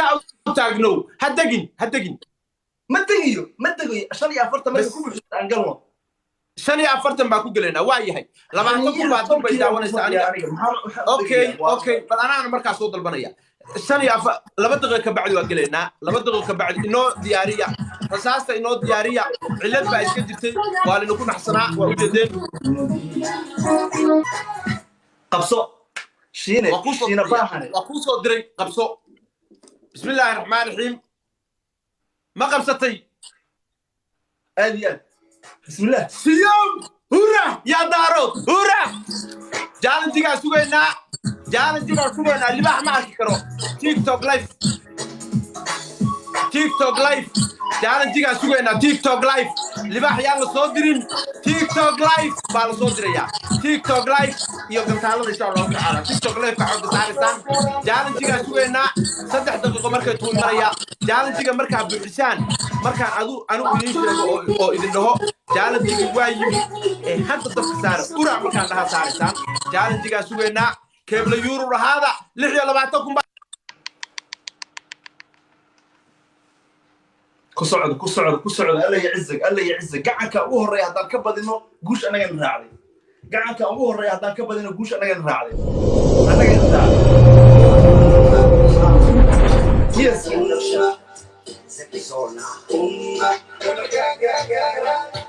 Saa u taagnow, ha degin, ha degin. Ma degayo, ma degayo. 45 marka ku buuxsato aan galno. 45 baa ku gelaynaa. Waa yahay, 20,000 baa dib bay daawanaysa aniga. Okay, bal anaana markaa soo dalbanaya shan iyo afar, 2 daqiiqo ka bacdi waa gelaynaa. 2 daqiiqo ka bacdi inoo diyaariya rasaasta, inoo diyaariya. Cillad baa iska jirtay, waa linaku naxsanaa, waa ujeedeen. Qabso, Shiine. Waa kuu soo Shiine diray. Baahane. Waa kuu soo diray, qabso. Bismi illaahi raxmaan raxiim. Ma qabsatay? Aad iyo aad, bismillah. Siyom hura yaa Daarood hura. Challenge-gaa sugaynaa, challenge-gaa sugaynaa. Libaax ma arki karo. TikTok live, TikTok live, challenge-gaa sugaynaa. TikTok live, libaax yaan la soo dirin. TikTok live baa la soo dirayaa, TikTok live iyo gantaalada, insha Allahu tacaala. TikTok live baa xooga saaraysaan. Challenge-gaa sugaynaa. 3 daqiiqo markay tuu maraya challenge-ga, markaa buuxisaan, markaan adu anigu idiin sheego oo idin dhaho challenge-gi waa yimi ee hadda dabka saara urac, markaan dhaha saaraysaan. Challenge-gaa sugaynaa. Keebla yuurur ahaada. 26,000 baa. Ku socda, ku socda, ku socda. Alla yacizag, Alla yacizag. Gacanka ugu horreeya haddaan ka badino, guush annagana raacday. Gacanka ugu horreeya haddaan ka badino, guush annagana raacday, annagana raacday. Yes.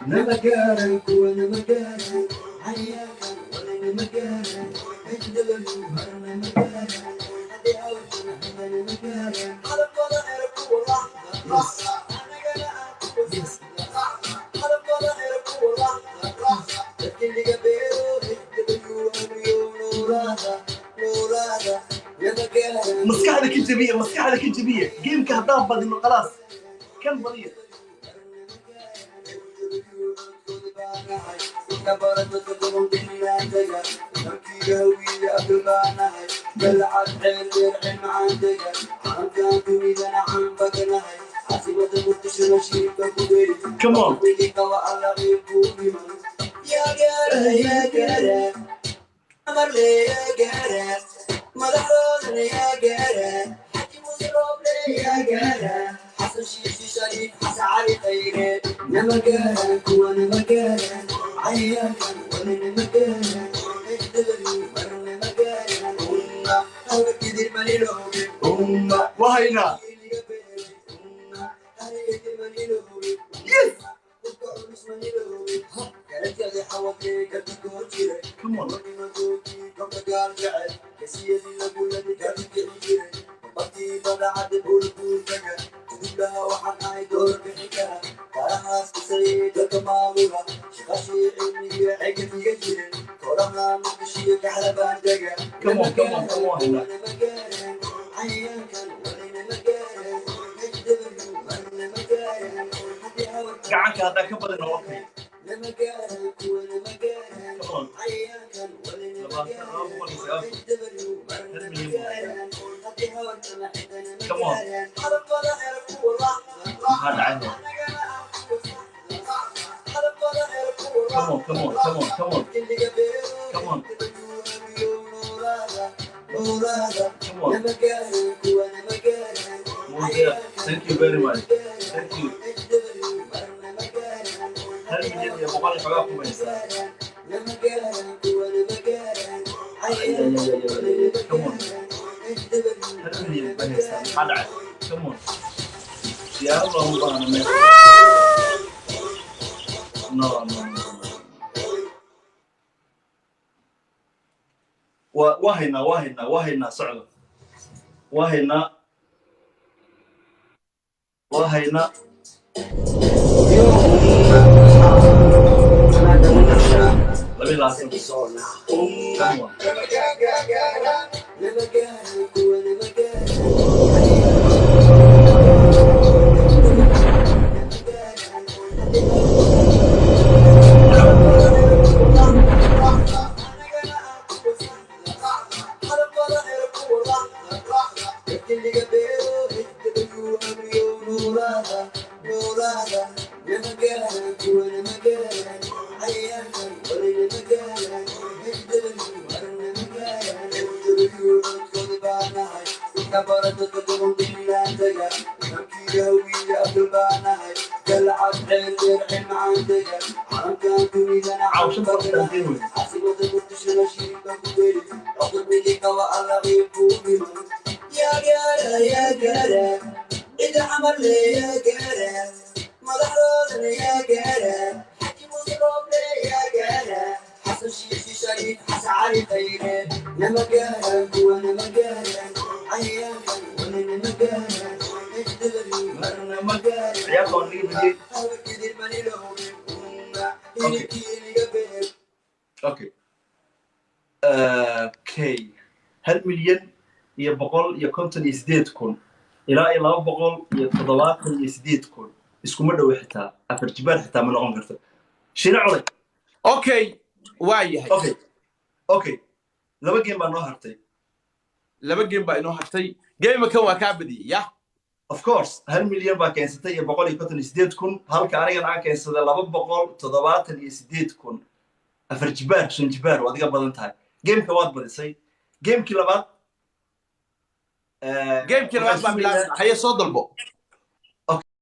Nama gaaran kuwa, nama gaaran cayaankan wala, nama gaaran HW mar, nama gaaran haddii awrkana nama gaaran. Yes. Maskaxda ka jabiya, maskaxda ka jabiya. Game-ka haddaan badino, khalaas, kan badiya. Come on. Waa haynaa. Yes. Come on. Come on, come on, come on. Gacanka haddaan ka badino, okay. Come on. 20, 209, 1 milyan. Come on. Maxaa dhacay? Come on, come on, come on, come on, come on, come on. Mudir, thank you very much, thank you. 1 milyan iyo boqol iyo xogaa kumaysaa. Ay, ay, ay, ay, ay, come on. 1 milyan baa haystaa. Maxaa dhacay? Come on. Diyaarad looma baahna meesha. No, no, no, no. Waa haynaa, waa haynaa, waa haynaa. Socda, waa haynaa, waa haynaa. 22. Come on. Nimankii Hawiye abdul baanahay, Galcad ceel dheer ceel macaan dega, calankan dunidana. Caaw, shan boqol iyo wey. Caasimada Muqdishona shirin baan ku geli, cuqur qaba alla qiib kuu dhiman. Yaa gaara, yaa gaara, cida camal le, yaa gaara, madaxdoodana yaa gaara, Xaji Muuse Rooble yaa gaara, Xasan Shiikhi Shariif, Xasan Cali Khayre, nama gaaraan kuwa, nama gaaraan cayayaankan wana, nama gaaraan HW marna ma gaaraan. Ciyaarta waa naga badiyey. Habarkidir manilowin umma hilibkiiliga beer. Okay, 1,158,000 ilaa iyo 278,000 iskuma dhowo, xitaa afar jibaar xitaa ma noqon karto, Shine Culay. Okay, waa yahay. Okay, laba game baa noo hartay. Laba game baa inoo hartay. Game kan waa kaa badiyey, yah. Of course, 1 milyan baa keensatay iyo 158,000, halka anigan aan keensaday 278,000. Afar jibaar, shan jibaar waad iga badan tahay. Gameka waad badisay. Gamekii labaad Gamekii labaad baa bilaabay, haye, soo dalbo.